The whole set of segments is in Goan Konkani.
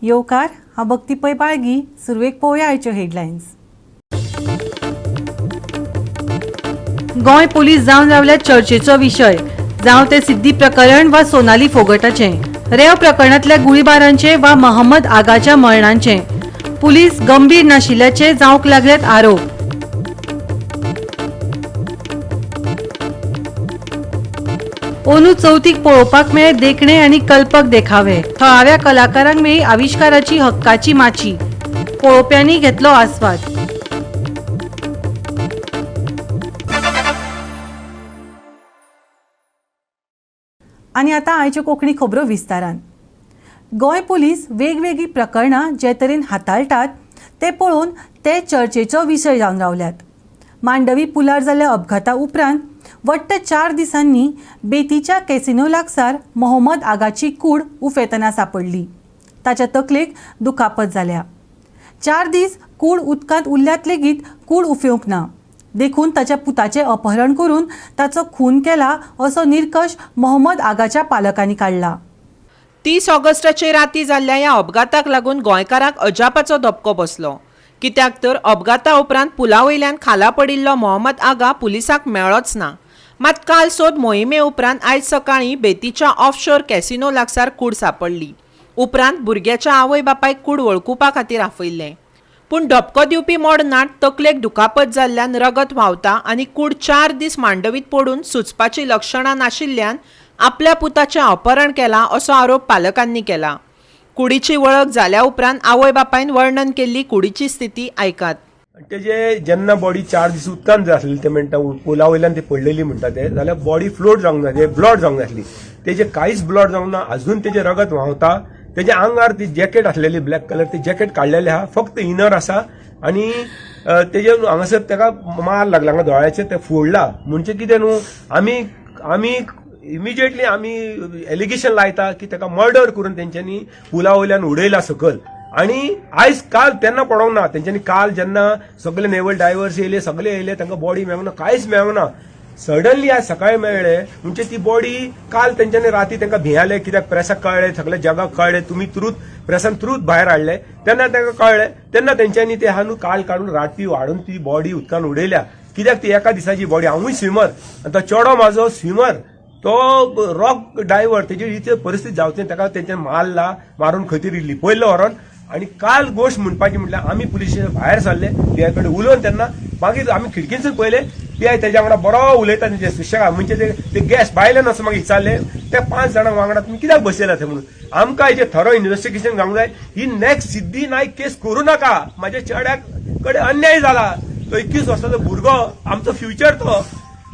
येवकार. हांव भक्ती पै बाळगी. सुरवेक पळोवया आयच्यो हेडलायन्स. गोंय पुलीस जावन रावल्या चर्चेचो विशय, जावं ते सिद्धी प्रकरण वा सोनाली फोगटाचें, रेव प्रकरणांतल्या गुळीबारांचे वा मोहम्मद आगाच्या मरणांचे. पुलीस गंभीर नाशिल्ल्याचे जावंक लागल्यात आरोप. अंदू चवथीक पळोवपाक मेळ्ळे देखणे आनी कल्पक देखावे. थळाव्या कलाकारांक मेळ्ळी आविश्काराची हक्काची माची. पळोवप्यांनी घेतलो आस्वाद. आनी आतां आयच्यो कोंकणी खबरो विस्तारान. गोंय पुलीस वेगवेगळीं प्रकरणां जे तरेन हाताळटात ते पळोवन ते चर्चेचो विशय जावन रावल्यात. मांडवी पुलार जाल्ल्या अपघाता उपरांत वट्ट 4 दिसांनी बेतीच्या कॅसिनो लागसार मोहम्मद आगाची कूड उफेतना सांपडली. ताच्या तकलेक दुखापत जाल्या. 4 दीस कूड उदकांत उरल्यात लेगीत कूड उफेवंक ना. देखून ताच्या पुताचें अपहरण करून ताचो खून केला असो निकर्श मोहम्मद आगाच्या पालकांनी काडला. 30 ऑगस्टाचे राती जाल्ल्या ह्या अपघाताक लागून गोंयकारांक अजापाचो धपको बसलो. कित्याक तर अपघाता उपरांत पुला वयल्यान खाला पडिल्लो मोहम्मद आगा पुलिसांक मेळ्ळोच ना. मात काल सोद मोहिमे उपरांत आयज सकाळीं बेतीच्या ऑफशोर कॅसिनो लागसार कूड सांपडली. उपरांत भुरग्याच्या आवय बापायक कूड वळखुपा खातीर आपयल्लें. पूण धपको दिवपी मोडणांत तकलेक दुखापत जाल्ल्यान रगत व्हांवता आनी कूड 4 दीस मांडवीत पडून सुजपाची लक्षणां नाशिल्ल्यान आपल्या पुताचें अपहरण केलां असो आरोप पालकांनी केला. कुडीची वळख जाल्या उपरांत आवय बापायन वर्णन केल्ली कुडीची स्थिती आयकात. तेजे जेन्ना बॉडी 4 दीस उदकान जाय आसलेली, ते म्हणटा पुला वयल्यान ती पडलेली म्हणटा ते, जाल्यार बॉडी फ्लोट जावंक जाय, ब्लॉड जावंक नासली. तेजे कांयच ब्लॉड जावंक ना. अजून तेजें रगत व्हांवता. तेज्या आंगार ती जॅकेट आसलेली ब्लॅक कलर, ती जॅकेट काडलेली आहा. फक्त इनर आसा. आनी तेजे हांगासर तेका मार लागला हांगा दोळ्याचेर, ते फोडला. म्हणजे कितें न्हू, आमी आमी इमिजिएटली आमी एलिगेशन लायता की तेका मर्डर करून तेंच्यांनी पुला वयल्यान उडयला सकयल. आणि आयज काल तेन्ना पडोंक ना तेंच्यांनी. काल जेन्ना सगळे नेवल डायवर्स येयले, सगळे येयले, तांकां बॉडी मेळूंक ना, कांयच मेळूंक ना. सडनली आज सकाळी मेळ्ळे. म्हणजे ती बॉडी काल तेंच्यांनी राती तांकां भियाले. कित्याक प्रेसाक कळ्ळें, सगळे जगाक कळ्ळें, तुमी ट्रूथ प्रेसान ट्रूथ भायर हाडले तेन्ना तांकां कळ्ळें. तेन्ना तेंच्यांनी ते आहा न्हू काल काडून राती हाडून ती बॉडी उदकान उडयल्या. कित्याक ती एका दिसाची बॉडी. हांवूय स्विमर आनी तो चेडो म्हाजो स्विमर, तो रॉक डायवर. तेजी इतली परिस्थिती जावची, ताका तेंच्यान मारला, मारून खंय तरी लिपयल्लो व्हरोन. आनी काल गोश्ट म्हणपाची म्हटल्यार आमी पुलीस स्टेशन भायर सरले पी I कडेन उलोवन. तेन्ना मागीर आमी खिडकीनसून पळयले, पी I तेज्या वांगडा बरो उलयता तेंचे सुशेगा. म्हणजे ते गॅस भायल्यान असो मागीर विचारले, त्या पांच जाणांक वांगडा तुमी कित्याक बसयला थंय म्हणून. आमकां हेजे थरो इन्व्हेस्टिगेशन जावंक जाय. ही नेक्स्ट सिद्धी नायक केस करूं नाका. म्हाज्या चेड्याक कडेन अन्याय जाला. तो 21 वर्साचो भुरगो, आमचो फ्युचर तो.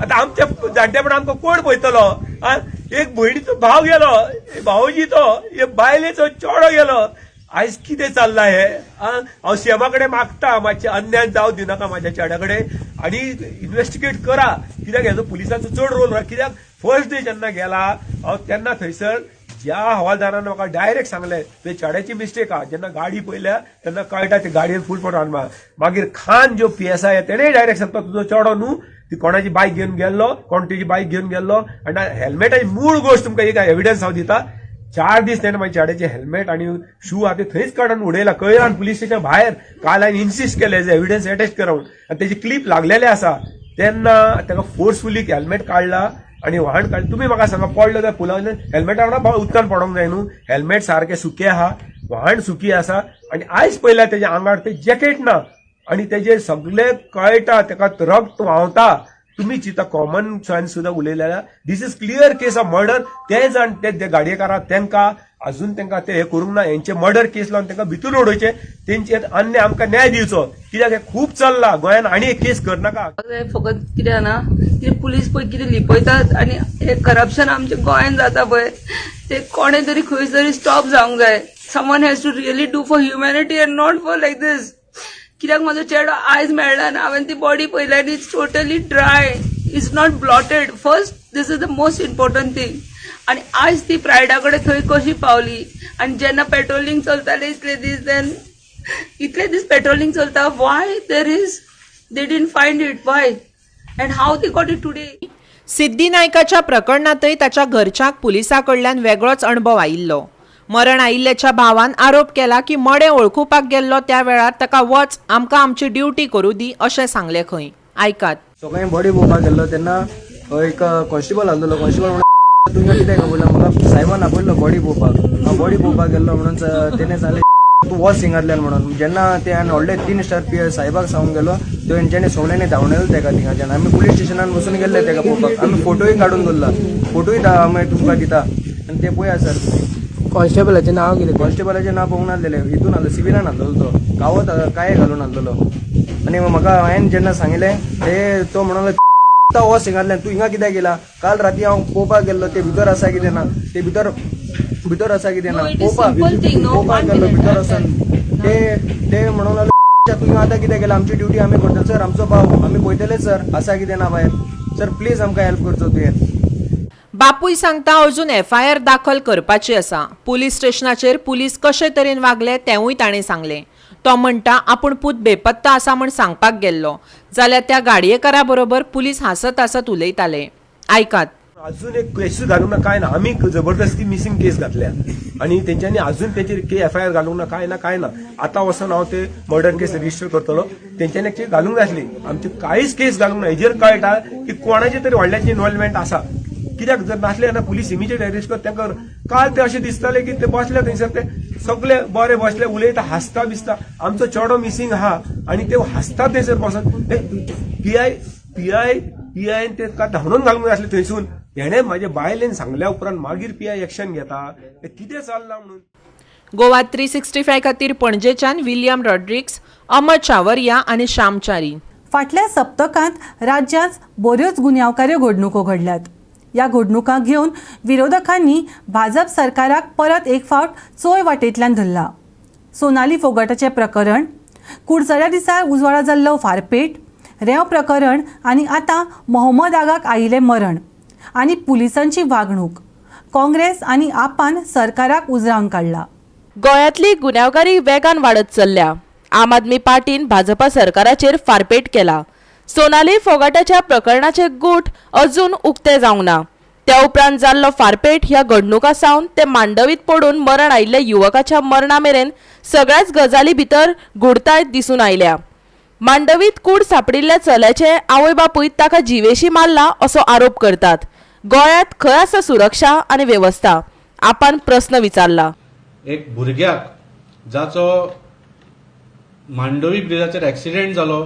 आतां आमच्या जाणटेपण आमकां कोण पळयतलो आ? एक भयणीचो भाव गेलो, एक भावजी तो, एक बायलेचो चेडो गेलो. आयज कितें चल्लां हें आ? हांव सीएमा कडेन मागता, मातशें अन्याय जावं दिनाका म्हाज्या चेड्या कडेन आनी इन्व्हेस्टिगेट करा. कित्याक हेजो पुलिसांचो चड रोल. कित्याक फर्स्ट डे जेन्ना गेला हांव तेन्ना थंयसर ज्या हवालदारान म्हाका डायरेक्ट सांगलें, ते चेड्याची मिस्टेक आहा. जेन्ना गाडी पळयल्या तेन्ना कळटा ते गाडयेन फूल फोट. मागीर खान जो पीएसआय, तेणेय डायरेक्ट सांगता, तुजो चेडो न्हू ती कोणाची बायक घेवन गेल्लो, कोण तेजी बायक घेवन गेल्लो. आनी हेल्मेटाची मूळ गोश्ट तुमकां एक एविडन्स हांव दिता. 4 दीस तेणें म्हाज्या चेड्याचे हेल्मेट आनी शू आहा ते थंयच काडून उडयला, कळ्ळा, पुलीस स्टेशन भायर. काल हांवें इन्सिस्ट केलें एज एविडन्स एटॅच करा म्हणून आनी तेजी क्लिप लागलेले आसा. तेन्ना ताका फोर्सफुली हेल्मेट काडला आनी वाहन काडलें. तुमी म्हाका सांगा, पडलो त्या पुला वयल्यान हेल्मेटा वांगडा उदकान पडोंक जाय न्हू. हेल्मेट सारकें सुकें आहा, वाहन सुकी आसा. आनी आयज पळयल्यार तेज्या आंगार ते जॅकेट ना आनी तेजे सगळे कळटा ताका रक्त व्हांवता. तुमी चिंता, कॉमन सेन्स सुद्दां उलयल्या, this is clear case of murder. ते जाण ते गाडयेकाराक तांकां अजून तांकां ते हे करूंक ना. हेंचे मर्डर केस लावन तांकां भितर उडोवचे. तेंचेर अन्याय आमकां न्याय दिवचो. कित्याक हे खूब चल्ला गोंयान आनी एक केस करनाका. हे फकत कितें जाणा, कितें पुलीस पळय कितें लिपयतात आनी हे करप्शन आमच्या गोंयान जाता पळय, ते कोणे तरी खंय तरी स्टॉप जावंक जाय. Someone has to really do for humanity and not for like this. कित्याक म्हाजो चेडो आयज मेळ्ळा आनी हांवें ती बॉडी पळयल्या आनी it's totally dry, it's not blotted. First, this is the most important thing. आनी आयज ती प्रायडा कडेन थंय कशी पावली? आनी जेन्ना पेट्रोलिंग चलतालें इतले दीस, देन इतले दीस पेट्रोलिंग चलता, why there is they didn't find it? Why and how they got it today? Siddhi नायकाच्या प्रकरणांतय ताच्या घरच्यांक पुलिसां कडल्यान वेगळोच अणभव आयिल्लो. मरण आयिल्ल्याच्या भावान आरोप केला की मडें वळखुपाक गेल्लो त्या वेळार ताका वच, आमकां आमची ड्युटी करूं दी अशें सांगलें खंय. आयकात. सकाळी बॉडी पळोवपाक गेल्लो तेन्ना एक कॉन्स्टेबल आसलेलो. कॉन्स्टेबल म्हणून तुमकां कितें खबर, म्हाका सायबान आपयल्लो बॉडी पळोवपाक. हांव बॉडी पळोवपाक गेल्लो म्हणून तेणें सांगलें तूं वच हिंगातल्यान म्हणून. जेन्ना ते हांवें व्हडले 3 स्टार पी सायबाक सांगूंक गेलो, तो तेंच्यांनी सगळ्यांनी धांवणयलो तेका थिंगाच्यान. आमी पुलीस स्टेशनान बसून गेल्ले तेका पळोवपाक. आमी फोटोय काडून दवरला, फोटोय मागीर तुमकां दिता आनी ते पळया सर. कॉन्स्टेबलाचें नांव कितें? कॉन्स्टेबलाचें नांव पळोवंक नासलेलें, हितून आसलो, सिविलान आसलेलो, तो कावत कांय घालून आसलेलो. आनी म्हाका हांवें जेन्ना सांगिल्लें ते तो म्हणून वच हिंगातल्यान, तूं हिंगा कित्याक गेला? काल राती हांव पळोवपाक गेल्लो, ते भितर आसा कितें ना, ते भितर भितर आसा कितें ना पळोवपाक पळोवपाक गेल्लो भितर वचून. ते ते म्हणून लागले तूं हिंगा आतां कित्याक गेला? आमची ड्युटी आमी करतले सर, आमचो भाव आमी पळयतले सर, आसा कितें ना भायर सर, प्लीज आमकां हेल्प करचो तुवें. बापूय सांगता अजून एफआयआर दाखल करपाची आसा. पुलीस स्टेशनाचेर पुलीस कशे तरेन वागले तेंवूय ताणें सांगलें. तो म्हणटा आपूण पूत बेपत्ता आसा म्हूण सांगपाक गेल्लो जाल्यार त्या गाडयेकारा बरोबर पुलीस हांसत हांसत उलयताले. आयकात. अजून एक केसूच घालूंक ना, काय ना. आमी जबरदस्ती मिसिंग केस घातल्या आनी तेंच्यांनी अजून तेचेर एफआयआर घालूंक ना, काय ना, काय ना. आतां वचून हांव ते मर्डर केस रजिस्टर करतलो. तेंच्यांनी केस घालूंक नासली, आमची कांयच केस घालूंक ना. हेजेर कळटा की कोणाचे तरी व्हडल्याचे इन्वॉल्वमेंट आसा. कित्याक जर नासले जाल्यार पुलीस इमिजिएट अरेस्ट कर तांकां. काल ते अशें दिसताले की ते बसले थंयसर, ते सगळे बरे बसले, उलयता, हांसता बिसता. आमचो चेडो मिसिंग आहा आनी ते हांसता थंयसर बसून. ते पीआय पीआय पीआयन ते धांवडून घालूंक जाय आसले थंयसून. हेणें म्हाजे बायलेन सांगल्या उपरांत मागीर पीआय एक्शन घेता. ते कितें चल्लां म्हणून. गोवा 365 खातीर पणजेच्यान विलियम रॉड्रिक्स, अमर चावरिया आनी श्यामचारी. फाटल्या सप्तकांत राज्यांत बऱ्योच गुन्यांवकाऱ्यो घडणुको घडल्यात. ह्या घडणुकांक घेवन विरोधकांनी भाजप सरकाराक परत एक फावट चोय वाटेंतल्यान धरला. सोनाली फोगाटाचें प्रकरण, कुडचड्या दिसा उजवाडा जाल्लो फारपेट, रेंव प्रकरण आनी आतां मोहम्मद आगाक आयिल्लें मरण आनी पुलिसांची वागणूक. काँग्रेस आनी आपान सरकाराक उजरावन काडला. गोंयांतली गुन्यांवकारी वेगान वाडत चल्ल्या. आम आदमी पार्टीन भाजपा सरकाराचेर फारपेट केला. सोनाली फोगाटाच्या प्रकरणाचे गूट अजून उक्ते जावंक ना. त्या उपरांत जाल्लो फारपेट ह्या घडणुका सावन ते मांडवीत पडून मरण आयिल्ल्या युवकाच्या मरणा मेरेन सगळ्याच गजाली भितर गुडताय दिसून आयल्या. मांडवीत कूड सापडिल्ल्या चल्याचे आवय बापूय ताका जिवेशी मारला असो आरोप करतात. गोंयांत खंय आसा सुरक्षा आनी वेवस्था? आपान प्रस्न विचारला. एक भुरग्याक जाचो मांडवी ब्रिजाचेर एक्सिडेंट जालो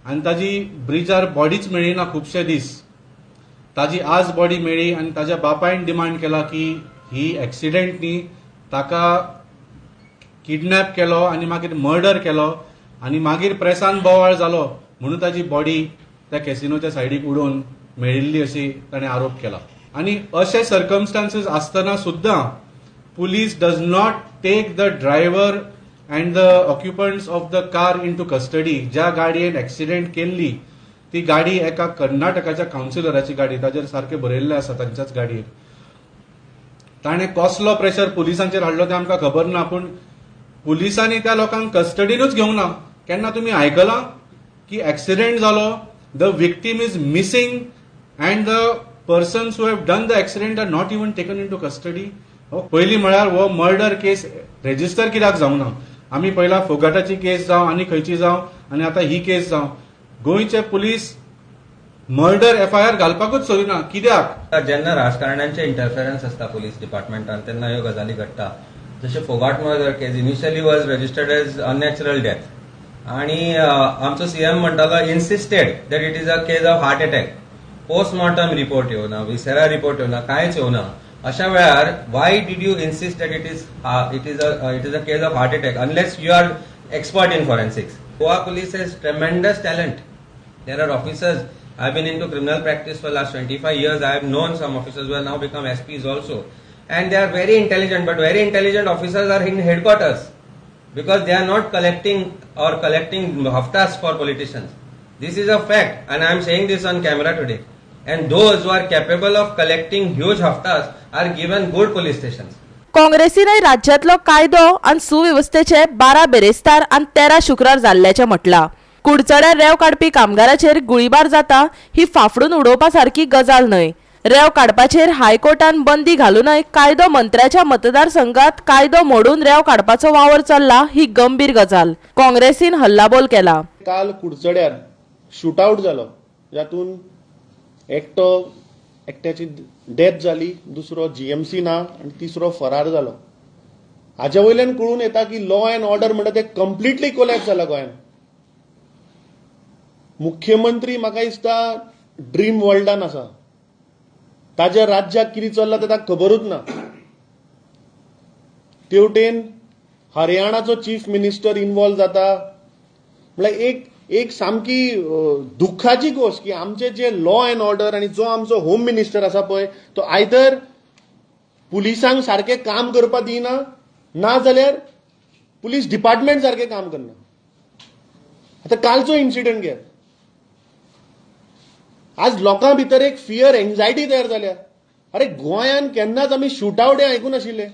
आनी ताजी ब्रिजार बॉडीच मेळ्ळी ना खुबशे दीस, ताजी आज बॉडी मेळ्ळी आनी ताज्या बापायन डिमांड केला की ही एक्सिडेंट न्ही, ताका किडनॅप केलो आनी मागीर मर्डर केलो आनी मागीर प्रेसान बोवाळ जालो म्हणून ताजी बॉडी त्या कॅसिनोच्या सायडीक उडोवन मेळिल्ली अशी ताणें आरोप केला. आनी अशे सर्कमस्टान्सीस आसतना सुद्दां police does not take the driver and the occupants of the car into custody. ज्या गाडयेन एक्सिडेंट केल्ली ती गाडी एका कर्नाटकाच्या कावन्सिलराची गाडी, ताजेर सारकें बरयल्लें आसा तांच्याच गाडयेर. ताणें कसलो प्रेशर पुलिसांचेर हाडलो तें आमकां खबर ना, पूण पुलिसांनी त्या लोकांक कस्टडीनूच घेवंक ना. केन्ना तुमी आयकलां की एक्सिडेंट जालो, the victim is missing and the persons who have done the accident are not even taken into custody? पयलीं म्हळ्यार हो मर्डर केस रेजिस्टर कित्याक जावंक ना? आमी पयला फोगाटाची केस जावं आनी खंयची जावं आनी आतां ही केस जावं, गोंयचे पुलीस मर्डर एफआयआर घालपाकूच सोदिना कित्याक? जेन्ना राजकारण्यांचे इंटरफेरन्स आसता पुलीस डिपार्टमेंटान तेन्ना ह्यो गजाली घडटा. जशें Foghat murder case initially was registered as unnatural death आणि आमचो सीएम म्हणटालो, insisted that it is a case of heart attack. Postmortem report येवना, विसेरा रिपोर्ट येवना, कांयच येवना. अशा वेळार why did you insist that it is a case of heart attack unless you are expert in forensics? Goa Police has tremendous talent. There are officers. I've been into criminal practice for last 25 years. I have known some officers who have now become SPs also. And they are very intelligent, but very intelligent officers are in headquarters because they are not collecting or collecting haftas for politicians. This is a fact, and I am saying this on camera today. And those who are capable of collecting huge haftas are given good police stations. काँग्रेसीनय राज्यांतलो कायदो आनी सुवेवस्थेचे 12 बेरेस्तार आनी 13 शुक्रार जाल्ल्याचें म्हटलां. कुडचड्यार रेंव काडपी कामगाराचेर गुळीबार जाता ही फाफडून उडोवपा सारकी गजाल न्हय. रेंव काडपाचेर हायकोर्टान बंदी घालूनय कायदो मंत्र्याच्या मतदारसंघात कायदो मोडून रेंव काडपाचो वावर चल्ला ही गंभीर गजाल. काँग्रेसीन हल्लाबोल केला. काल कुडचड्यार शूटआउट जालो, जातून एकट्याची डेथ जाली, दुसरो जीएमसी ना आनी तिसरो फरार जालो. हाज्या वयल्यान कळून येता की लॉ अँड ऑर्डर म्हणटा ते कंप्लिटली कोलॅप्स जाला गोंयांत. मुख्यमंत्री म्हाका दिसता ड्रीम वर्ल्डान आसा, ताज्या राज्याक कितें चल्लां तें ताका खबरूच ना. तेवटेन हरियाणाचो चीफ मिनिस्टर इन्वॉल्व जाता. म्हणल्यार एक एक सामकी दुख्खाची गोश्ट की आमचे जे लॉ अँड ऑर्डर आनी जो आमचो होम मिनिस्टर आसा पळय तो आयदर पुलिसांक सारकें काम करपाक दिना, ना जाल्यार पुलीस डिपार्टमेंट सारकें काम करना. आतां कालचो इन्सिडंट घेत, आज लोकां भितर एक फियर एन्जायटी तयार जाल्या. अरे गोंयांत केन्नाच आमी शूटआउट हें आयकूं नाशिल्लें.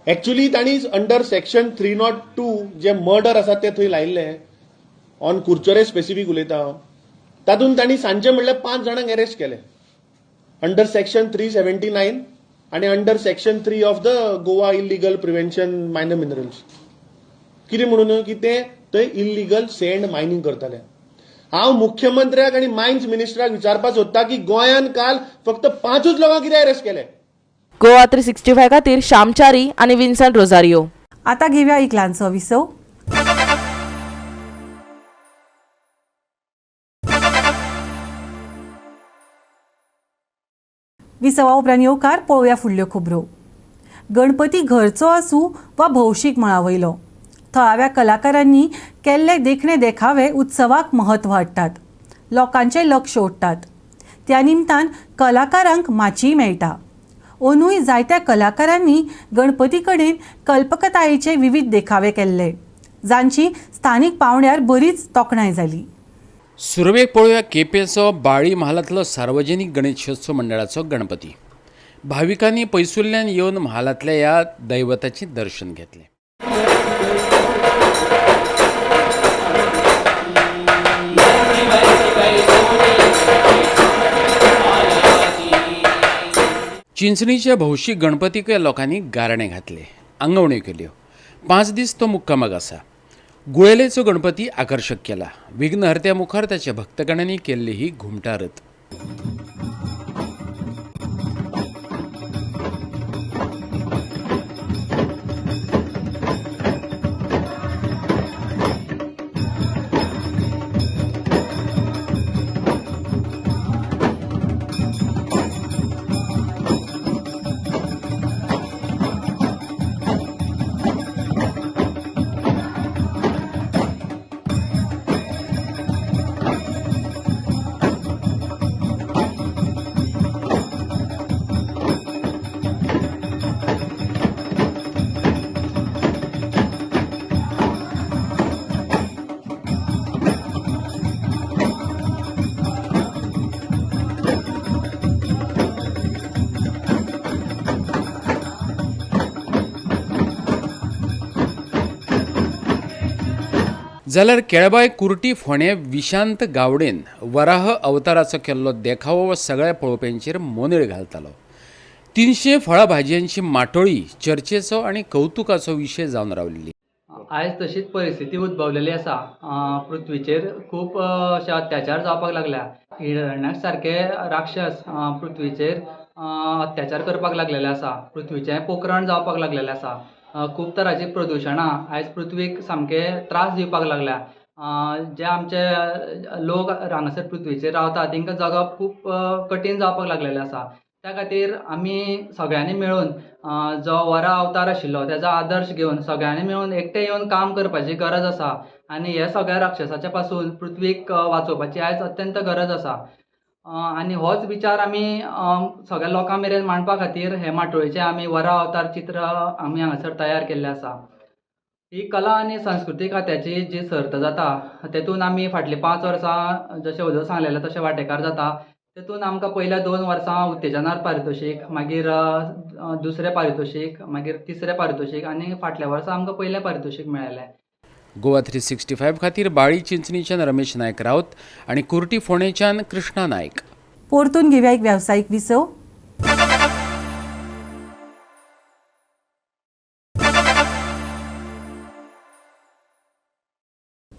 एक्चुली तांणी अंडर सेक्शन 302 जे मर्डर आसा ते थंय लायिल्ले, ऑन कुडचडे स्पेसिफीक उलयता हांव. तातूंत तांणी सांजचे म्हणल्यार 5 जाणांक अरेस्ट केले अंडर सेक्शन 379 आनी under section 3 of the Goa illegal prevention minor minerals. कितें म्हणून की ते थंय इल्लिगल सँड मायनींग करताले. हांव मुख्यमंत्र्याक आनी मायन्स मिनिस्टराक विचारपाक सोदता की गोंयांत काल फक्त 5 लोकांक कितें अरेस्ट केले. गोवा 365 खातीर श्यामचारी आनी विन्संट रोजारियो. आता घेवया एक ल्हानसो विसव. विसवा उपरांत येवकार पळोवया फुडल्यो खबरो. गणपती घरचो आसूं वा भौशीक मळा वयलो, थळाव्या कलाकारांनी केल्ले देखणे देखावे उत्सवाक म्हत्व हाडटात, लोकांचें लक्ष ओडटात. त्या निमतान कलाकारांक माचीय मेळटा. अंदूय जायत्या कलाकारांनी गणपती कडेन कल्पकतायेचे विविध देखावे केल्ले, जांची स्थानीक पावंड्यार बरीच तोखणाय जाली. सुरवेक पळोवया केपेंचो बाळी म्हालांतलो सार्वजनीक गणेशोत्सव मंडळाचो गणपती. भाविकांनी पयसुल्ल्यान येवन म्हालांतल्या ह्या दैवताचें दर्शन घेतलें. चिंचणीच्या भौशीक गणपतीकय लोकांनी गाराणें घातलें, आंगवण्यो केल्यो. 5 दीस तो मुक्कामाक आसा. गुळेलेचो गणपती आकर्शक केला. विघ्नहर्त्या मुखार ताच्या भक्तगणांनी केल्ली ही घुमटारत. जाल्यार केळबाय कुर्टी फोंडे विशांत गावडेन वराह अवताराचो केल्लो देखावो सगळ्या पळोवप्यांचेर मोनेळ घालतालो. 300 फळां भाजयांची माटोळी चर्चेचो आनी कौतुकाचो विशय जावन रावलेली. आयज तशीच परिस्थिती उद्भवलेली आसा. पृथ्वीचेर खूब अशे अत्याचार जावपाक लागल्या. हिरण्याक्ष सारके राक्षस पृथ्वीचेर अत्याचार करपाक लागलेले आसा. पृथ्वीचें पोखरण जावपाक लागलेलें आसा. खूब तरांची प्रदुशणां आयज पृथ्वीक सामके त्रास दिवपाक लागल्या. जे आमचे लोक हांगासर पृथ्वीचेर रावता तांकां जगप खूब कठीण जावपाक लागलेलें आसा. त्या खातीर आमी सगळ्यांनी मेळून जो वरा अवतार आशिल्लो तेजो आदर्श घेवन सगळ्यांनी मेळून एकटे येवन काम करपाची गरज आसा आनी हे सगळ्या राक्षसाच्या पासून पृथ्वीक वाचोवपाची आयज अत्यंत गरज आसा. आनी होच विचार आमी सगळ्या लोकां मेरेन मांडपा खातीर हे माटोळेचें आमी वरा अवतार चित्र आमी हांगासर तयार केल्लें आसा. ही कला आनी संस्कृती खात्याची जी सर्त जाता तेतून आमी फाटलीं 5 वर्सां जशें उदक सांगलेलें तशें वांटेकार जाता. तेतून आमकां पयल्या 2 वर्सां उत्तेजनार पारितोशीक, मागीर दुसरें पारितोशीक, मागीर तिसरें पारितोशीक आनी फाटल्या वर्सा आमकां पयलें पारितोशीक मेळ्ळें. गोवा 365 खातीर बाळी चिंचणीच्यान रमेश नायक राऊत आनी कुर्टी फोंडेच्यान कृष्णा नायक. परतून घेवया एक वेवसायीक विसव.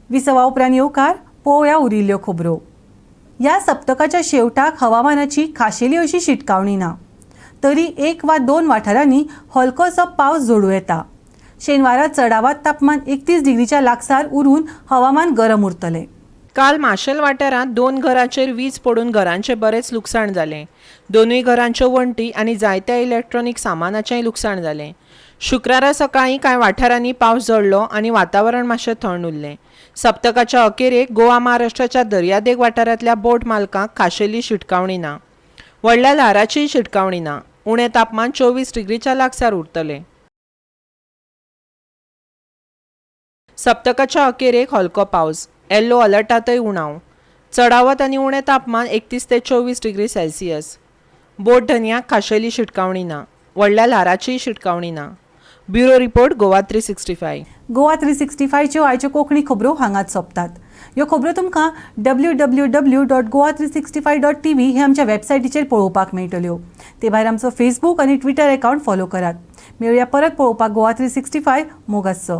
विसवा उपरांत येवकार पळोवया उरिल्ल्यो खबरो. ह्या सप्तकाच्या शेवटाक हवामानाची खाशेली अशी शिटकावणी ना, तरी एक वा दोन वाठारांनी हलकोसो पावस जोडूं येता. शेनवारा चडावात तापमान 31 डिग्रीच्या लागसार उरून हवामान गरम उरतलें. काल माशेल वाठारांत 2 घरांचेर वीज पडून घरांचें बरेंच लुकसाण जालें. दोनूय घरांच्यो वण्टी आनी जायत्या इलेक्ट्रॉनीक सामानाचेंय लुकसाण जालें. शुक्रारा सकाळीं कांय वाठारांनी पावस झडलो आनी वातावरण मातशें थंड उरलें. सप्तकाच्या अखेरेक गोवा महाराष्ट्राच्या दर्यादेग वाठारांतल्या बोट मालकांक खाशेली शिटकावणी ना. व्हडल्या ल्हाराचीय शिटकावणी ना. उणें तापमान 24 डिग्रीच्या लागसार उरतलें. सप्तकाच्या अखेरेक हलको पावस, येल्लो अलर्टांतय उणाव. चडावत आनी उणें तापमान 31 ते 24 डिग्री सेल्सियस. बोट धनयांक खाशेली शिटकावणी ना. व्हडल्या ल्हाराचीय शिटकावणी ना. Bureau report, Goa 365. Goa 365च्यो आयच्यो कोंकणी खबरो हांगाच सोंपतात. ह्यो खबरो तुमकां www.goa365.tv हे आमच्या वेबसायटीचेर पळोवपाक मेळटल्यो. ते भायर आमचो फेसबूक आनी ट्विटर अकावंट फॉलो करात. मेळुया परत पळोवपाक गोवा 365. मोग आसचो.